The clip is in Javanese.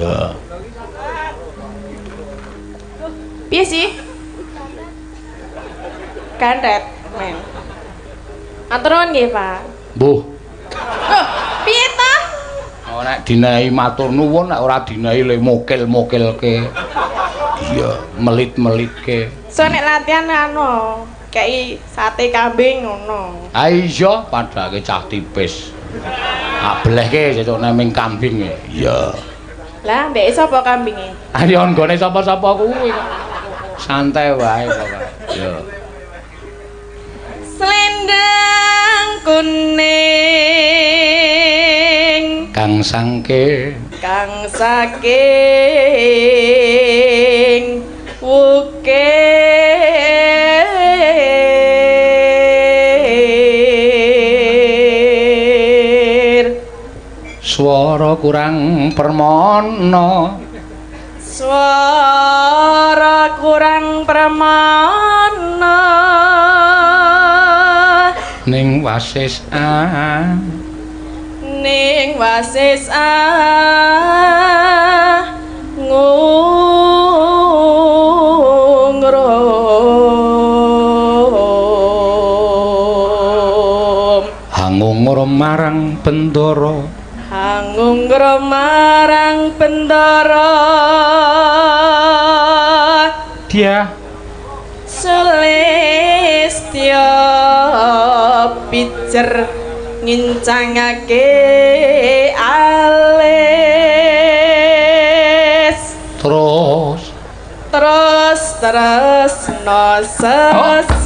Ya. Piye sih? Kantet, men. Matur nuwun nggih, Pak. Mbuh. Loh, piye ta? Oh, nek dinehi matur nuwun, nek ora dinehi le mokil-mokilke. Iya, melit-melitke. So nek latihan anu, kei sate kambing ngono. Ha iya, padake cah tipis. Tak belehke sesuk neming kambing e. Iya. Lah, mbek sapa kambinge? Ayo nggone sapa-sapa kuwi kok. Santai wae pokoke. Iya. Selendang kuning Kang sangke kang saking wukir swara kurang permana, swara kurang pramana, ning wasis a ning wasis a ngungrum, hangungur marang bendara, hangungrum marang bendara, dia sulistya pijer ngincangake alis, terus terus tresna sesideman.